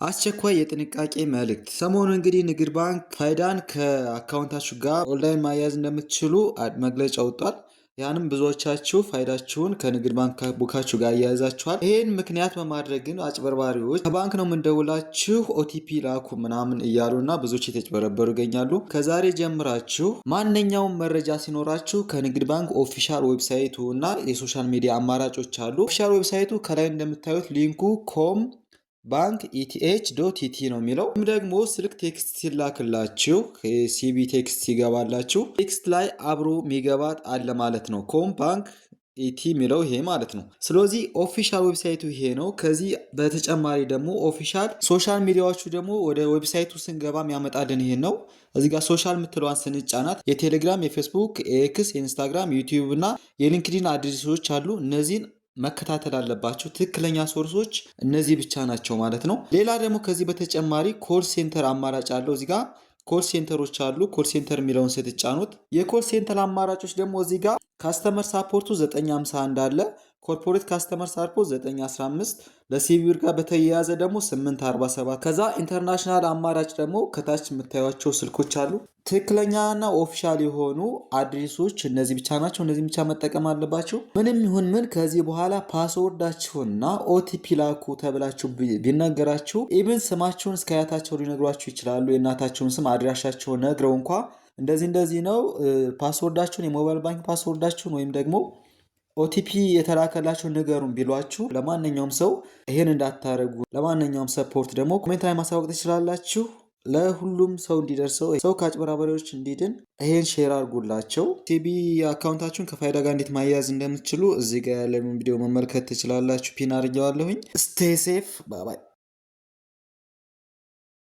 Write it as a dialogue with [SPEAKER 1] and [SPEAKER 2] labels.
[SPEAKER 1] አስቸኳይ የጥንቃቄ መልእክት። ሰሞኑ እንግዲህ ንግድ ባንክ ፋይዳን ከአካውንታችሁ ጋር ኦንላይን ማያያዝ እንደምትችሉ መግለጫ ወጥቷል። ያንም ብዙዎቻችሁ ፋይዳችሁን ከንግድ ባንክ ቡካችሁ ጋር አያይዛችኋል። ይህን ምክንያት በማድረግ ግን አጭበርባሪዎች ከባንክ ነው የምንደውላችሁ OTP ላኩ ምናምን እያሉ እና ብዙዎች የተጭበረበሩ ይገኛሉ። ከዛሬ ጀምራችሁ ማንኛውም መረጃ ሲኖራችሁ ከንግድ ባንክ official website ኡ እና የ social media አማራጮች አሉ። Official website ኡ ከላይ እንደምታዩት link ኡ com bank ETH.ET ነው የሚለው። ወይም ደግሞ ስልክ text ሲላክላችሁ፣ CBE text ሲገባላችሁ text ላይ አብሮ የሚገባት አለ ማለት ነው። Com bank ET የሚለው ይሄ ማለት ነው። ስለዚህ official website ኡ ይሄ ነው። ከዚህ በተጨማሪ ደግሞ official social media ዎቹ ደግሞ ወደ website ኡ ስንገባ የሚያመጣልን ይሄን ነው። እዚህ ጋር social የምትለዋን ስንጫናት የቴሌግራም፣ የፌስቡክ፣ የኤክስ፣ የኢንስታግራም፣ ዩቲዩብ እና የ LinkedIn address ኦች አሉ። እነዚህን መከታተል አለባችሁ። ትክክለኛ source ኦች እነዚህ ብቻ ናቸው ማለት ነው። ሌላ ደግሞ ከዚህ በተጨማሪ call center አማራጭ አለው። እዚህ ጋር call center ኦች አሉ። Call center የሚለውን ስትጫኑት የ call center አማራጮች ደግሞ እዚህ ጋር customer support ኡ 951 አለ። Corporate customer support 915፣ ለ CBE ብር ጋር በተያያዘ ደግሞ 847። ከዛ international አማራጭ ደግሞ ከታች የምታዩቸው ስልኮች አሉ። ትክክለኛና official የሆኑ address ኦች እነዚህ ብቻ ናቸው። እነዚህ ብቻ መጠቀም አለባችሁ። ምንም ይሁን ምን ከዚህ በኋላ password ኣችሁንና OTP ላኩ ተብላችሁ ቢነገራችሁ even ስማችሁን እስከ አያታቸው ሊነግሯችሁ ይችላሉ። የእናታቸውን ስም፣ አድራሻቸውን ነግረው እንኳ እንደዚህ እንደዚህ ነው፣ password ኣችሁን፣ የ mobile bank password ኣችሁን ወይም ደግሞ OTP የተላከላችሁ ንገሩን ቢሏችሁ ለማንኛውም ሰው ይሄን እንዳታደርጉ። ለማንኛውም support ደግሞ comment ላይ ማሳወቅ ትችላላችሁ። ለሁሉም ሰው እንዲደርሰው፣ ሰው ከአጭበርባሪዎች እንዲድን ይሄን share አድርጉላቸው። CBE account ኣችሁን ከፋይዳ ጋር እንዴት ማያያዝ እንደምትችሉ እዚህ ጋር ያለውን ቪዲዮ መመልከት ትችላላችሁ። Pin አድርጌዋለሁኝ። Stay safe, bye bye.